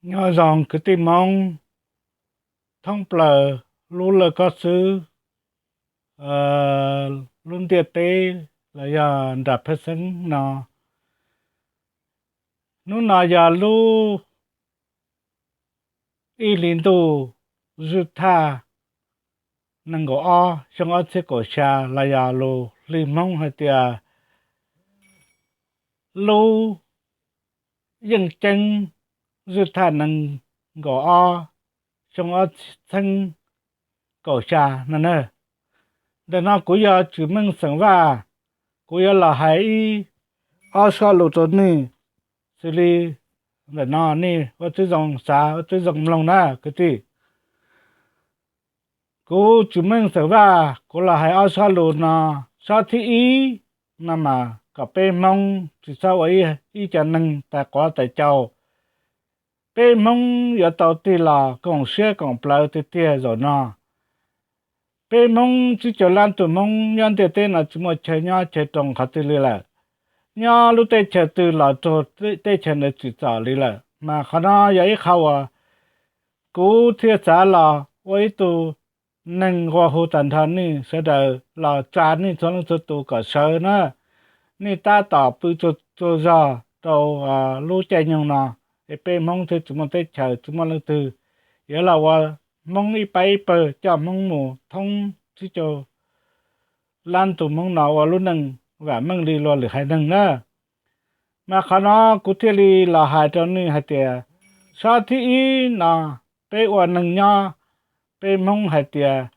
Nyob zoo kwv tij Hmoob thoob plaws lub laj kob xwb, lub ntiaj teb los yog nram phab xeeb no. Hnub no yog lub ib hlis ntuj zwj thaj nees nkaum ob xyoo ob txhiab kaum xya los yog lus hli Hmoob hais tias lub yeej ceeb zwj thaj nees nkaum ob xyoo ob txhiab kaum xya no na. Ntawm no kuv yog Tsim Meej xeem Vaj, kuv yuav los hais ib ob sob lus rau nej, xws li ntawm no nej ua tib zoo xav ua tib zoo mloog na kwv tij. Kuv Tsim Meej xeem Vaj kuv los hais ob sob lus no. Sob thib ib no mas kom peb Hmoob tsis txhob ua ib co neeg tais quav tais caus. Peb Hmoob yuav tau tig los koom siab koom plawv tiag tiag zaum no. Peb Hmoob tsib caug lab tug Hmoob nyob ntiaj teb no tsis muaj chaw nyob chaw roos qhov twg li lawm. Nyob lub teb chaws twg los raug teb chaws ntawd tsim txom li lawm, mas qhov no yog ib qho uas kuv thiaj xav los ua ib tug neeg nqua hu tag nrho nej sawv daws los tsa nej txhua leej txhua tus kom sawv na. Nej tab tom pw tsaug zog rau lub caij nyoog no, es peb Hmoob thiaj tsis muaj teb chaws tsis muaj leej twg yuav los ua Hmoob ib pab ib pawg coj Hmoob mus thoob tsib caug lab tug Hmoob no ua lub neej vam meej li luag lwm haiv neeg na. Mas qhov no kuv thiaj li los hais rau nej hais tias, sob thib ib no, peb ua neeg nyob, peb Hmoob hais tias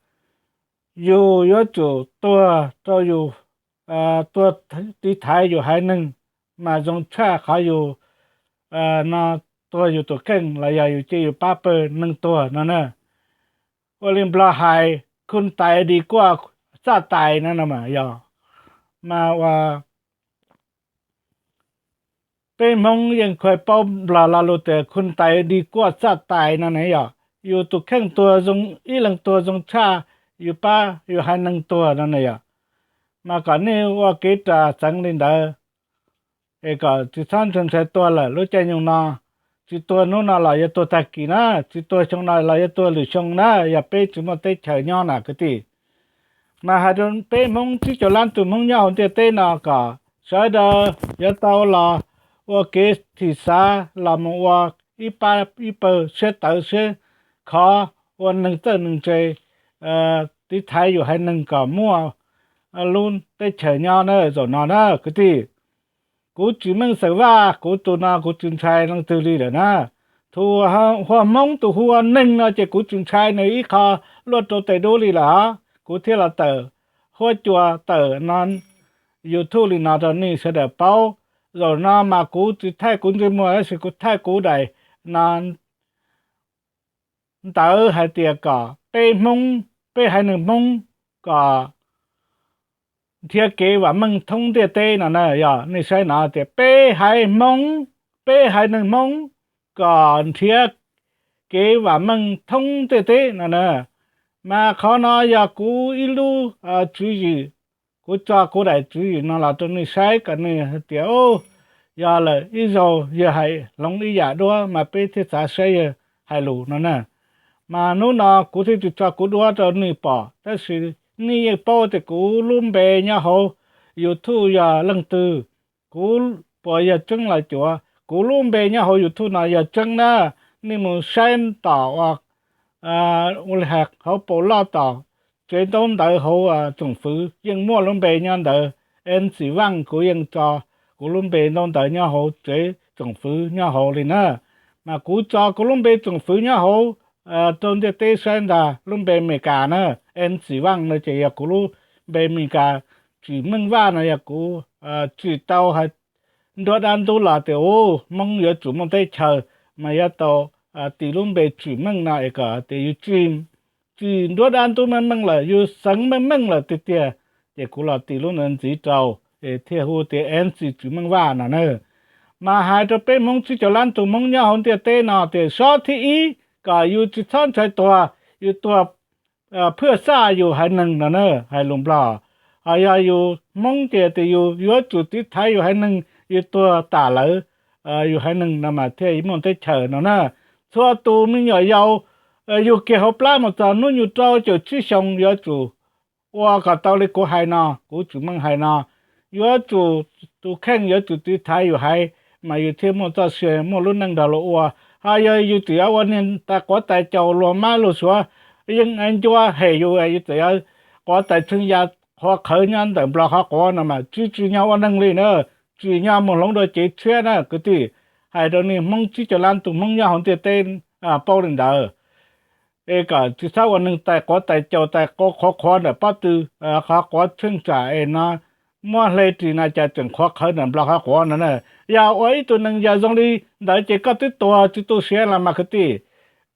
yus yuav tsum tuag rau yus, tuag tiv thaiv yus haiv neeg, mas zoo tshaj qhov yus no tuag yus tus kheej los yog yus cia yus pab pawg neeg tuag no na. Ua li Nplog hais, khun tais di kuaj txaj tais no no mas yog, mas ua peb Hmoob yeej khuv paub Nplog lo lus tias khun tais di kuaj txaj tais no ne yog, yus tus kheej tuag, ib leeg tuag zoo tshaj yus pab yus haiv neeg tuag no ne yog. Mas kom nej ua kev ras txeev li ntawd, es kom tsis txhob ntshai ntshai tuag lawm lub caij nyoog no. Tsis tuag hnub no los yuav tuag tag kis na, tsis tuag xyoo no los yuav tuag lwm xyoo na, yog peb tsis muaj teb chaws nyob na kwv tij. Mas hais rau peb Hmoob tsib caug lab tug Hmoob nyob hauv ntiaj teb no kom sawv daws yuav tau los ua kev thim xav los mus ua ib pab ib pawg siab tawv siab khov, ua neeg txawj neeg ntse, tiv thaiv yus haiv neeg kom muaj lub teb chaws nyob na zaum no na kwv tij. Kuv Tsim Meej xeem Vaj, kuv tus no kuv tsis ntshai leej twg li lawm na. Tus hu ua Hmoob, tus hu ua neeg no ces kuv tsis ntshai nws ib qho luaj rau tes dub li lawm os. Kuv thiaj los tawm huab cua tawm no YouTube li no rau nej sawv daws paub. Zaum no mas kuv tsis thaij kuv ntsej muag tab sis kuv thaij kuv daim no ntawv hais tias kom peb Hmoob, peb haiv neeg Hmoob kom nrhiav kev vam meej thoob ntiaj teb no na. Yog nej saib no tias peb haiv Hmoob, peb haiv neeg Hmoob kom nrhiav kev vam meej thoob ntiaj teb no na. Mas qhov no yog kuv ib lub tswv yim, kuv tso kuv daim tswv yim no los rau nej saib kom nej hais tias, yog lawm ib zaug yawg hais hloov ib yam duab mas peb thiaj xav saib yawg hais lus no na. Mas hnub no kuv thiaj tsis tso kuv duab rau nej pom, tab sis nej yeej paub tias kuv lub npe nyob hauv YouTube yog leej twg, kuv puas yog tseeb los cuav. Kuv lub npe nyob hauv YouTube no yog tseeb na, nej mus saib tom ua li hauv paus loj tom tsev ntaub ntawv hauv tsoom fwv yeej muaj lub npe nyob ntawd. N Xi Vaj, kuv yeej tso kuv lub npe ntaub ntawv nyob hauv tsev tsoom fwv nyob hauv li na. Mas kuv tso kuv lub npe tsoom fwv nyob hauv rau ntiaj teb saib ntag, lub npe Amelikas na, N Xi Vaj no ces yog kuv lub npe Amelikas. Tsim Meej Vaj no yog kuv tsim tau hais nruab dab ntub los tias, u, Hmoob yuav tsum muaj teb chaws mas yuav tau tis lub npe Tsim Meej no es kom tias yus tsim nruab dab ntub meej meej lawm, yus xeev meej meej lawm tiag tiag, ces kuv los tis lub ntawd ntxiv rau, es thiaj hu tias N Xi Tsim Meej Vaj no na. Mas hais rau peb Hmoob tsib caug lab tug Hmoob nyob hauv ntiaj teb no tias sob thib ib kom yus tsis txhob ntshai tuag, yus tuag phwj xaj yus haiv neeg no na, hais lus Nplog. Ho yog yus Hmoob ces tias yus yuav tsum tiv thaiv yus haiv neeg, yus tuag tas lawm yus haiv neeg no mas thiaj muaj teb chaws no na. txhua tus me nyuam yaus yug kiag hauv plab mus txog hnub nyoog rau caum tsib xyoos yuav tsum ua kom tau li kuv hais no, kuv tsis meej hais no. Yuav tsum tus kheej yuav tsum tiv thaiv yus haiv, mas yus thiaj muaj txoj sia muaj lub neej nrog luag ua. Ho yog yus tseem yuav ua niag tais quav tais caus luag mab luag suav yeej ncua hem yus, yus tseem yuav quav tais txheej ya qhuav qhawv nyob ntawm nplog qhov quav no mas tsis tsim nyog ua neeg li na, tsim nyog mus hloov rau cev tshiab na kwv tij. Hais rau nej Hmoob tsib caug lab tus Hmoob nyob hauv ntiaj teb paub li ntawd. Es kom tsis txhob ua neeg tais quav tais caus tais quav qhuav qhuav ntawm pob tw, qhov quav tsheej tsam es no muab hle ris no cas tseem qhuav qhawv ntawm nplog qhov quav no na. Yog ua ib tug neeg yog zoo li ntawd ces koj twb tuag tsis tu siav los mas kwv tij.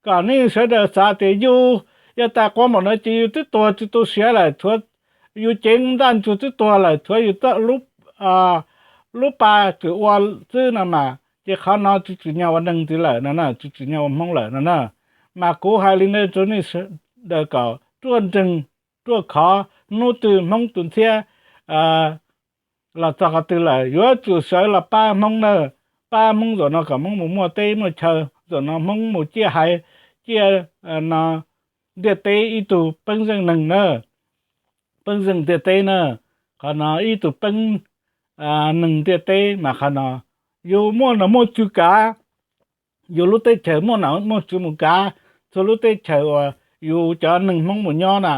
Kom nej sawv daws xav tias yus yog tais quav npaum no ces yus twb tuag tsis tu siav lawm, tshuav yus cev ntaj ntsug twb tuag lawm, tshuav yus txoj lub pa tseem ua xwb no mas ces qhov no tsis tsim nyog ua neeg ntxiv lawm no na, tsis tsim nyog ua Hmoob lawm no na. Mas kuv hais li ntawd rau nej sawv daws kom ruaj nreeg, ruaj khov, hnub twg Hmoob tus ntxhiab los txog qhov twg lawm yuav tsum sawv los pab Hmoob na, pab Hmoob zaum no kom Hmoob mus muaj teb muaj chaw, zaum no Hmoob mus ciaj haiv ciaj no ntiaj teb ib tug peeb zeej neeg na, peeb zeej ntiaj teb na. Qhov no ib tug peeb neeg ntiaj teb mas qhov no yus muaj nom muaj tswv kav, yus lub teb chaws muaj nom muaj tswv mus kav txhua lub teb chaws uas yus cov neeg Hmoob mus nyob na.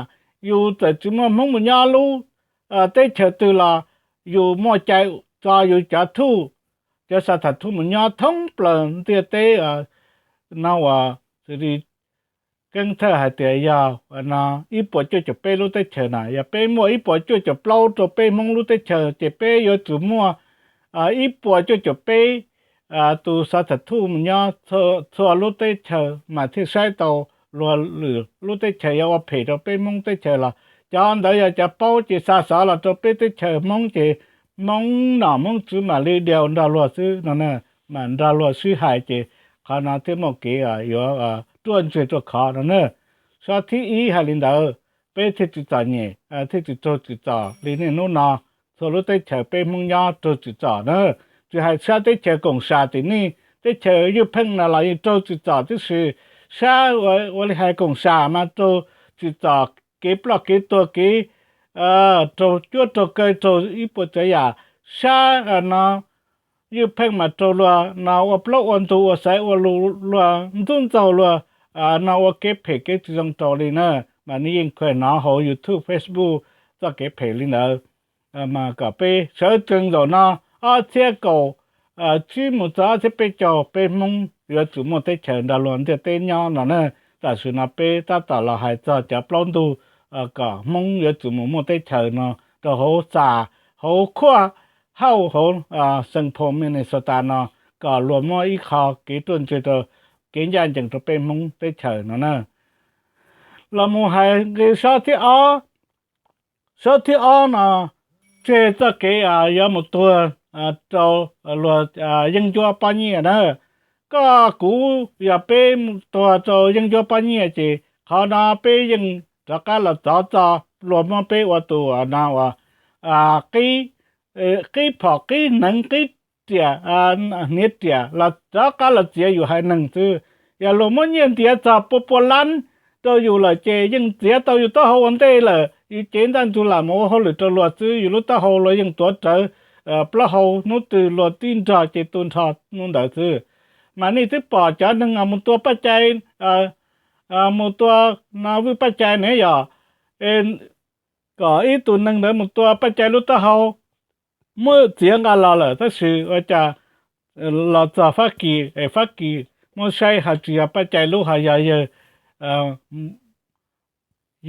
Yus txawm tsis muaj Hmoob mus nyob lub teb chaws twg los yus muaj cai tso yus cov thuj, cov xa tham thuj mus nyob thoob plaws ntiaj teb no uas xws li keeb thawj hais tias yog no ib puas cuaj caum peb lub teb chaws na. Yog peb muaj ib puas cuaj caum plaub rau peb Hmoob lub teb chaws ces peb yuav tsum muaj ib puas cuaj caum peb tus xa tham thuj mus nyob txhua lub teb chaws mas thiaj saib tau luag lwm lub teb chaws yuav ua phem rau peb Hmoob teb chaws los cov ntawd yog cov paub ces xa xov los rau peb teb chaws Hmoob ces Hmoob nom Hmoob tswv mam li diau nrog luag xwb no na, mam nrog luag sib hais ces qhov no thiaj muaj kev yuav ruaj ntseg ruaj khov no na. Sob thib ib hais li ntawd, peb thiaj tsis txom nyem thiaj tsis raug tsim txom li niaj hnub no txhua lub teb chaws peb Hmoob nyob raug tsim txom na. Tsis hais sab teb chaws koom sam tim nej teb chaws ywj pheej no los yeej raug tsim txom tib si. Sab ua li hais koom sam mas raug tsim txom kev ploj kev tuag kev raug cuab raug kaw raug ib puas tsav yam. Sab no ywj pheej mas raug luag no ua plaub ua ntug ua xaiv ua lus luag ntxub ntxaug luag no ua kev phem kev tsis zoo rau li na. Mas nej yeej khuam hnov hauv YouTube Facebook txoj kev phem li ntawd. Mas kom peb sawv tsees zaum no ob txhiab kaum tsib mus txog ob txhiab peb caug peb Hmoob yuav tsum muaj teb chaws nrog luag ntiaj teb nyob no na. Tam sim no peb tab tom los hais txog cov plaub ntug kom Hmoob yuav tsum mus muaj teb chaws no rau hauv xa, hauv khuaj hauj hauv Saint Paul Minnesota no kom luag muab ib qho kev ruaj ntseg rau kev ncaj ncees rau peb Hmoob teb chaws no na. Los mus hais nqi sob thib ob, sob thib ob no tseg txoj kev yuav mus tuag rau luag yeeb ncuab pob nyiaj na. Koj kuv yog peb tuag rau yeeb ncuab pob nyiaj ces qhov no peb yeej rov qab los txov txo luag muab peb ua tus no uas qib phom qib hneev qib riam, hniav riam los rov qab los txiav yus haiv neeg xwb. Yog luag muab nyiaj ntiav txog pua pua lab rau yus lawm ces yeej txiav tau yus taub hau ua ntej lawm, yus cev ntaj ntsug lam mus ua hauj lwm rau luag xwb, yus lub taub hau luag yeej tuav rawv plaub hau, hnub twg luag tib nrog ces tu nrho hnub ntawd xwb. Mas nej twb pom cov neeg mus tua paj cai, mus tua no vwj paj cai ne yog kom ib tug neeg ntawd mus tua paj cai lub taub hau muab txiav nqa los lawm tab sis ua cas los txog Fab Kis es Fab Kis muab saib ho tsis yog paj cai lub ho yog yawg,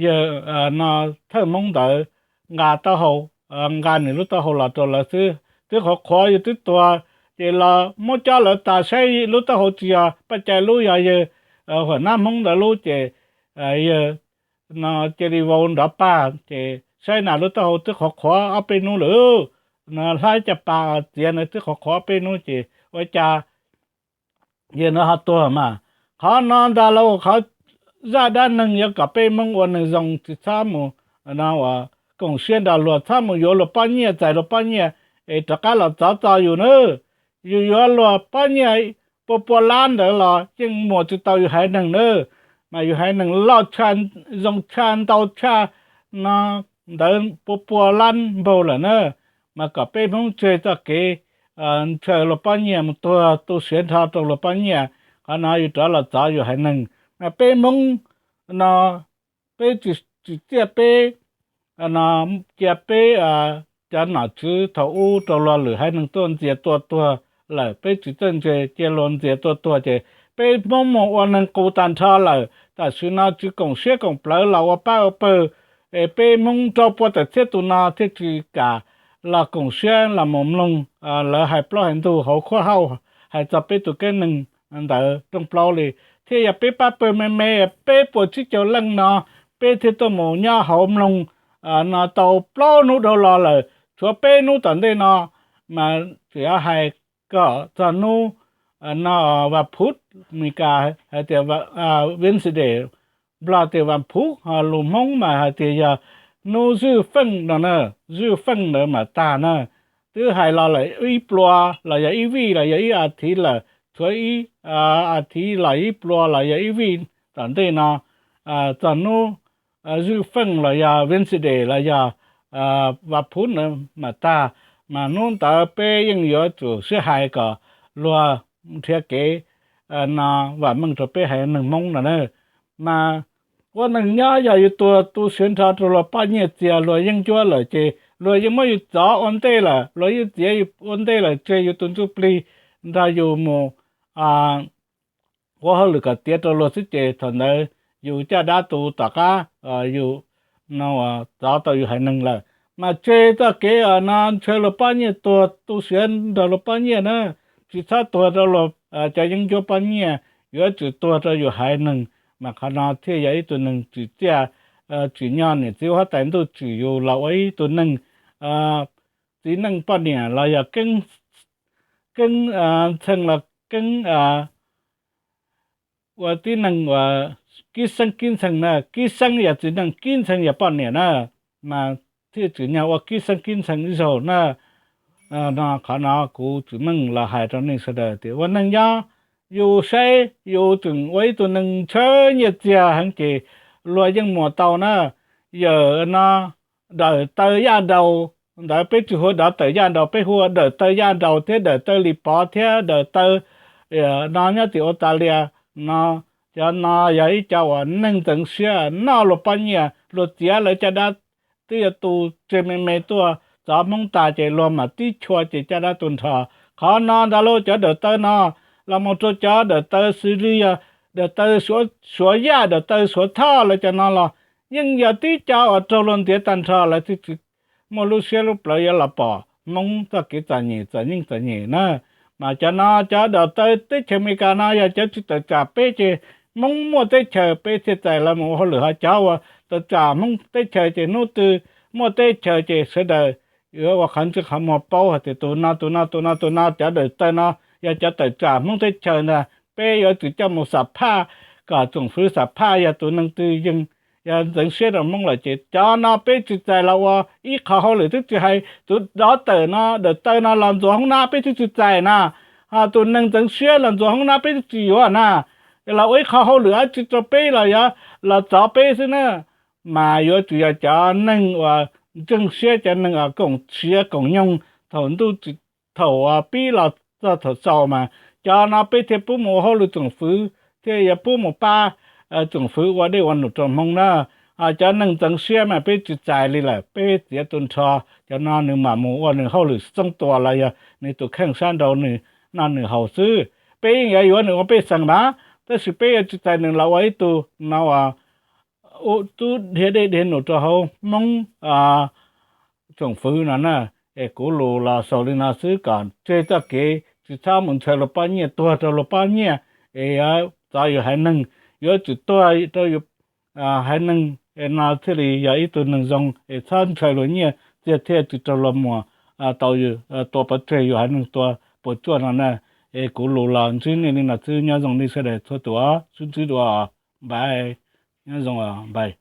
yawg no thawj Hmoob ntawd nqa taub hau, nqa nws lub taub hau los rau lawv xwb. Twb qhuav qhuav yus twb tuag ces los muab cob lawv tas saib lub taub hau tsis yog paj cai lub yog yawg huam nab Hmoob ntawd lub ces yawg no cia li vau nrov pag ces saib nas lub taub hau twb qhuav qhuav ob peb hnub lawm, no hlab caj pas txiav na twb qhuav qhuav ob peb hnub ces ua cas yawg no ho tuag mas. Qhov no ntag lauj qhov zaj dab neeg yuav kom peb Hmoob ua neeg zoo tsis txhob mus no uas koom siab nrog luag, txhob mus yuav luag pob nyiaj txais luag pob nyiaj es rov qab los txov txo yus na. Yus yuav luag pob nyiaj pua pua lab ntawd los yeej muas tsis tau yus haiv neeg na. Mas yus haiv neeg loj tshaj, zoo tshaj, ntau tshaj no ntawd pua pua lab npaug lawm na. Mas kom peb Hmoob tseg txoj kev ntshaw luag pob nyiaj mus tuag tu siav nrho rau luag pob nyiaj, qhov no yus rov los txov yus haiv neeg. Mas peb Hmoob no peb tsis tsim txiaj peb no cia peb cov nom tswv thaum ub rau luag lwm haiv neeg tuaj ntxias tua tuag lawm, peb tsis txawj ntse cia luag ntxias tua tuag ces peb Hmoob mus ua neeg qus tag nrho lawm. Tam sim no tsis koom siab koom plawv los ua pab ua pawg, es peb Hmoob rau pua tawm txhiab tus no thiaj tsis kam los koom siab los mus mloog lawv hais plaub hais ntug hauv khuab hauj hais txog peb tus keeb neeg ntawd rooj plaub li. Thiaj yog peb pab pawg me me peb puas tsib caug leej no, peb thiaj tuaj mus nyob hauv mloog no tau plaub hnub dhau los lawm. Tshuav peb hnub tom ntej no mas tseem yuav hais kom txog hnub no, vas phuv, Mis Kas hais tias Wednesday, Nplog tias vas phuv, ho lus Hmoob mas hais tias yog hnub zwj feej no na, zwj feej ntawd mas tag na. Twb hais los lawm ib plua los yog ib vij los yog ib as thiv lawm, tshuav ib as thiv los ib plua los yog ib vij tom ntej no, txog hnub zwj feej los yog Wednesday los yog vas phuv ntawd mas tag. Mas hnub ntawd peb yeej yuav tsum sib hais kom luag nrhiav kev no vam meej rau peb haiv neeg Hmoob no na. Mas ua neeg nyob yog yus tuag tu siav nrho rau luag pob nyiaj txiag luag yeeb ncuab lawm ces luag yeej muab yus txov ua ntej lawm, luag yeej txiav ua ntej lawm, tseg yus tus ntsuj plig nrog yus mus ua hauj lwm kom tiav rau luag xwb ces thaum ntawd yus caj dab tu tom qab yus no txov tau yus haiv neeg lawm. Mas tseg txoj kev no ntshaw luag pob nyiaj, tuag tu siav nrog luag pob nyiaj na, tsis txhob tuag rau luag cov yeeb ncuab pob nyiaj, yuav tsum tuag rau yus haiv neeg. Mas qhov no thiaj yog ib tug neeg tsim txiaj tsim nyog niam txiv huab tais ntuj tsim yus los ua ib tug neeg txiv neej poj niam los yog keeb ntxhee los keeb ua tib neeg uas kib xeeb kib ntxhee na, kib xeeb yog txiv neej, kib ntxhee yog poj niam na, mas thiaj tsim nyog ua kib xeeb kib ntxhee ib zaug na. No qhov no kuv tsim meej los hais rau nej sawv daws tias ua neeg nyob, yus saib yus tseem ua ib tug neeg ntshaw nyiaj txiag heev ces luag yeej muas tau na. Yawm no dawm taw yaj daus ntawd peb tsis hu ua dawm taw yaj daus, peb hu ua dawm taw yaj daus thiab dawm taw li pov thiab dawm taw no nyob tim Australia no. Cov no yog ib cov uas neeg ntxeev siab noj luag pob nyiaj, luag txiav lawv caj dab twb yuav tu tseg me me tuaj txov Hmoob tag ces luag mam tib chua ces caj dab tu nrho. Qhov no ntag lauj, cov dawm taw no los mus rau cov dawm taw xws li yog dawm taw Suav Yaj, dawm taw Suav Thoj lawv cov no los yeej yog tib cov uas raug luag ntiav tag nrho, lawv thiaj tsis muaj lub siab lub plawv yuav los pom Hmoob txoj kev txom nyem txom nyem txom nyem na. Mas cov no cov dawm taw teb chaws Amelikas no yog cov tsis tawm tsam peb ces Hmoob muaj teb chaws peb thiaj txais lawv mus ua hauj lwm, ho cov uas tawm tsam Hmoob teb chaws ces hnub twg muaj teb chaws ces sawv daws yuav ua qhov ntxwg qhov muag paub hais tias tus no tus no tus no tus no cov dawm taw no yog cov tawm tsam Hmoob teb chaws ntag, peb yuav tsum coj mus xam phaj kom tsoom fwv xam phaj, yog tus neeg twg yeej yog ntxeev siab rau Hmoob lawm ces cov no peb tsis txais los ua ib qho hauj lwm. Twb tsis hais tus dov tawm no dawm taw no los ntxuav hoob nab peb twb tsis txais na, ho tus neeg ntxeev siab los ntxuav hoob nab peb twb tsis yuav na. Los ua ib qho hauj lwm dab tsi rau peb los yog los txov peb xwb na. Mas yuav tsum yog cov neeg uas ntseeg siab, cov neeg uas koom siav koom nyoog thaum ntuj thaum pib los txog thaum xaus mas cov no peb thiaj pub mus ua hauj lwm tsoom fwv, thiaj yuav pub mus pab tsoom fwv ua dej ua num rau Hmoob na. Cov neeg ntxeev siab mas peb tsis txais li lawm, peb txiav tu nrho. Cov no nws mam mus ua nws hauj lwm xoob tua los yog nws tus kheej sab nraud nws noj nws haus xwb, peb yeej yuav yuav nws ua pej xeem mas, tab sis peb yuav tsis txais nws los ua ib tug no tub dhia dej dhia num rau hauv Hmoob tsoom fwv no na. Es kuv lus los xaus li no xwb, kom tseg txoj kev tsis txhob mus ntshaw luag pob nyiaj, tuag rau luag pob nyiaj, es yuav txov yus haiv neeg, yuav tsum tuag rau yus haiv neeg no thiaj li yog ib tug neeg zoo, es txhob ntshaw luag nyiaj txiag thiaj tsis raug luag muas tau tua pov tseg yus haiv neeg tua puas tsuaj no na. Es kuv lus los ntsib nej li no xwb, nyob zoo nej sawv daws txhua tus, sib ntsib dua, npais, nyob zoo, npais.